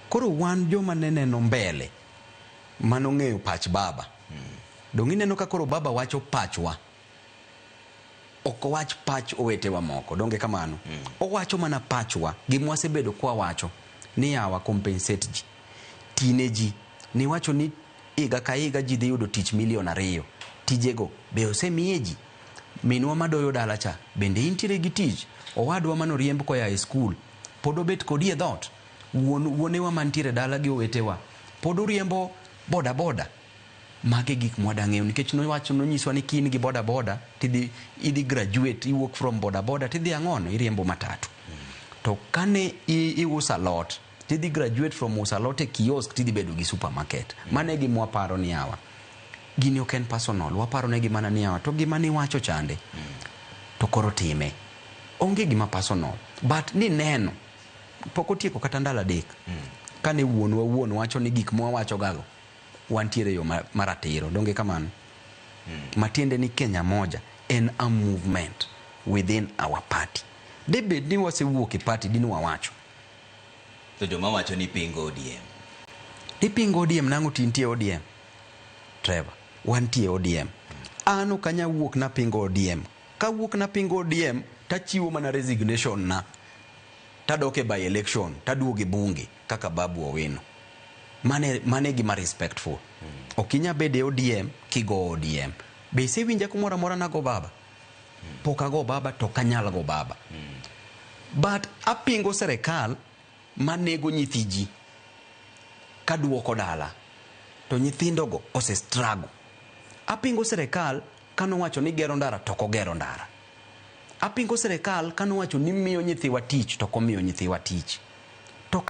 Koro wan joma ne neno mbele, manong'eyo pach baba. Dong' ineno ka koro baba wacho pachwa. Ok owach pach owetewa moko, donge kamano? Owacho mana pachwa, gima wasebedo kwawacho ni yawa compensate ji. Tine ji, niwacho ni higa ka higa ji dhi yudo tich milion 2. Tijego be osemiye ji? Minwa madoyo dala cha, bende intiere gi tich? Owadwa manoriemb koa e skul, pod obet kodi e dhoot? Wuon, wuonewa mantiere dala gi owetewa, pod uriembo boda boda? Magi gik mwada ng'eyo nikech nowacho, nonyiswa ni kin gi boda boda tidhi idhi graduate, iwuok from boda boda tidhi ang'ono iriembo matatu. To kane iuso alot tidhi graduate from uso alot e kiosk tidhi bedo gi supermarket. Mano e gima waparo ni yawa. Gini ok en personal, waparo negi mana ni yawa to gima niwacho chande to koro time. Onge gima personal, but ni neno pok otieko kata ndalo 3 kane wuonwa wuon wacho ni gik mwawacho gago wantiere yo maratiro, donge kamano? Matiende ni Kenya Moja en a movement within our party. Debed ni wasewuok e party dine wawacho. To joma wacho ni pingo ODM. Ipingo ODM nang'o to intie ODM? Trevor, wantie ODM. An ok anya wuok napingo ODM. Kawuok napingo ODM, tachiwo mana resignation na. Tadok e by election, taduogo e bunge kaka Babu Owino. Mane gima respectful. Ok inya bedo e ODM kigo ODM. Be isewinja kumoro amora nago baba? Pok ago baba to ok anyal go baba. But apingo serikal manego nyithi ji kaduoko dala to nyithindogo ose struggle. Apingo serikal kanowacho ni gero ndara to ok ogero ndara. Apingo serikal kanowacho ni miyo nyithiwa tich to ok omiyo nyithiwa tich.